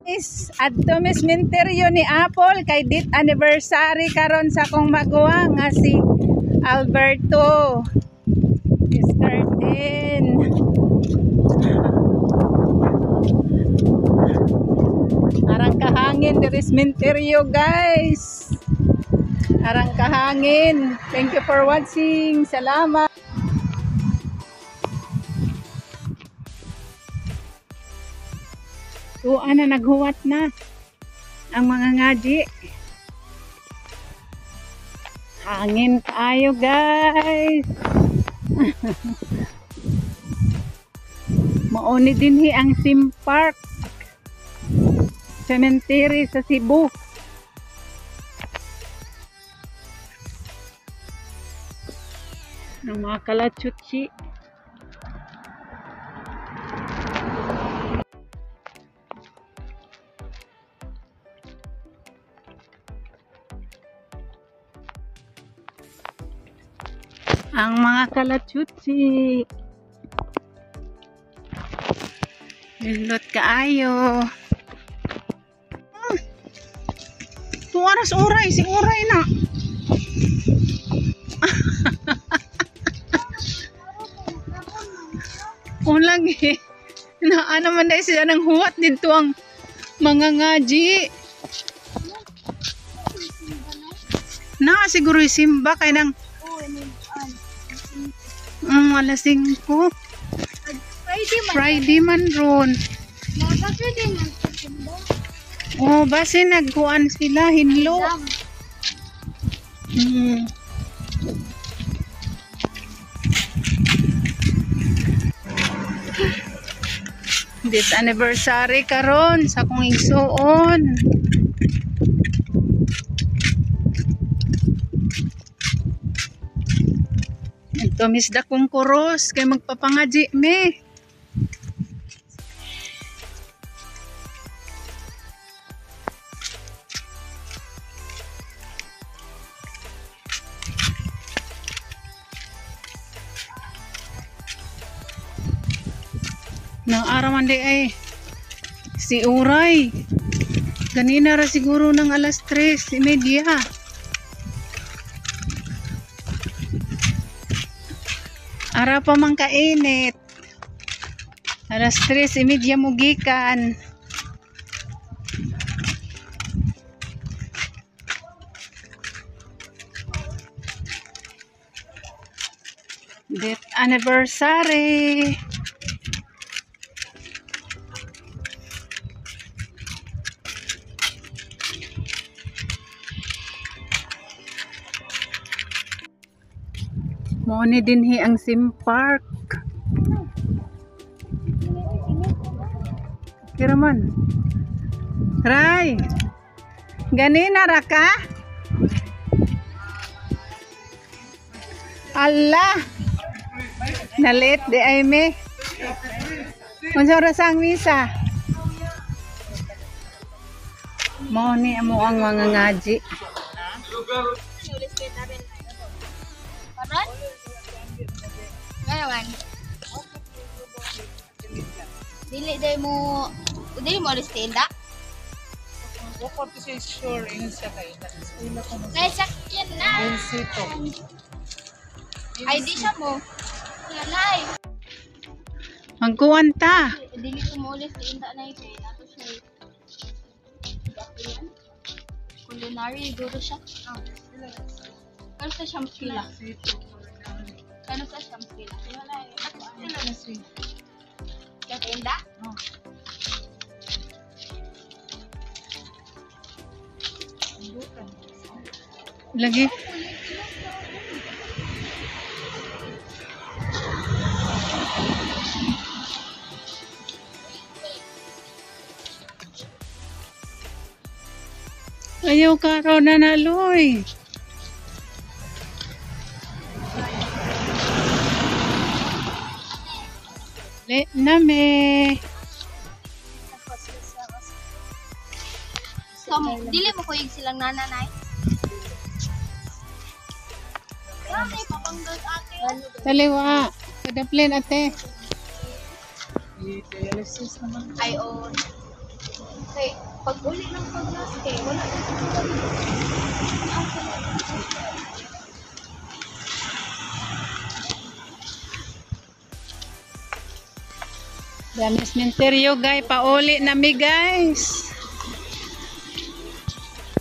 Is adto mi sementeryo ni Apple kay dit anniversary karon sa akong maguwang nga si Alberto. Is 13. Arang kahangin diri sementeryo, guys. Arang kahangin. Thank you for watching. Salamat. Tuwa na, naghuwat na ang mga ngaji. Hangin kaayo, guys. Mao ni dinhi ang Sim Park Cemetery sa Cebu. Ng mga kalachuchi. Ang mga kalachuchi. Nindot kaayo. Tuwaras uray, si uray na. Ulang eh. Naa naman na sila ng huwat dito ang mga ngaji. Na siguro yung simba kay nang alas 5. Friday man. Friday man ron. Saturday man sa simba. Oh, base nagkuan sila hinlo. Exam. This anniversary karon sa akong igsuon. Ito mis dakong kuros kay magpapangaji me. Nang araw man di ay si Uray. Ganina ra siguro ng alas 3:30. Ara pa man kainit. Alas 3:30 mo gikan. Death anniversary. Mao ni dinhi ang Sim Park. Kira man. Ray. Ganina ra ka? Allah. Nalit di ay me. Unsa oras ang misa? Mao ni amo ang mga ngaji. Karon? Ngayon. Dili day mo dili mo alis tinda. Bukod kasi sure yun siya kay nag-eskwela ko mo Nay sakyan na. Bensito. Ay di siya mo. Nanay. Magkuwan ta. Dili ko mo ulis tinda na kay nato siya. Culinary guro siya. Kano sa siyang pila? Kano sa siyang pila? Sila na si. Tinda? Oh. Lagi. Ayaw ka raw na naloy. Le na me. So, dili mo kuyog silang nananay? Taliwa. Kadaplin ate. Dialysis naman. Ay, oh. Kay pag uli ng paglas kay wala na sila dito. Ang sila. Dami sementeryo, guys. Pauli na mi, guys.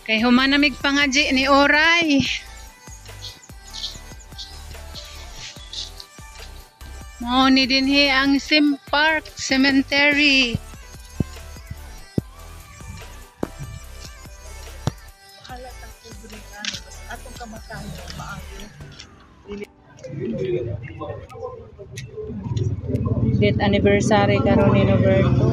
Kay humanamig pangaji ni Oray. Mao ni dinhi ang Sim Park Cemetery. Bahala tang pobre ano, basta atong kamatayon maayo. Death anniversary karon ni Roberto.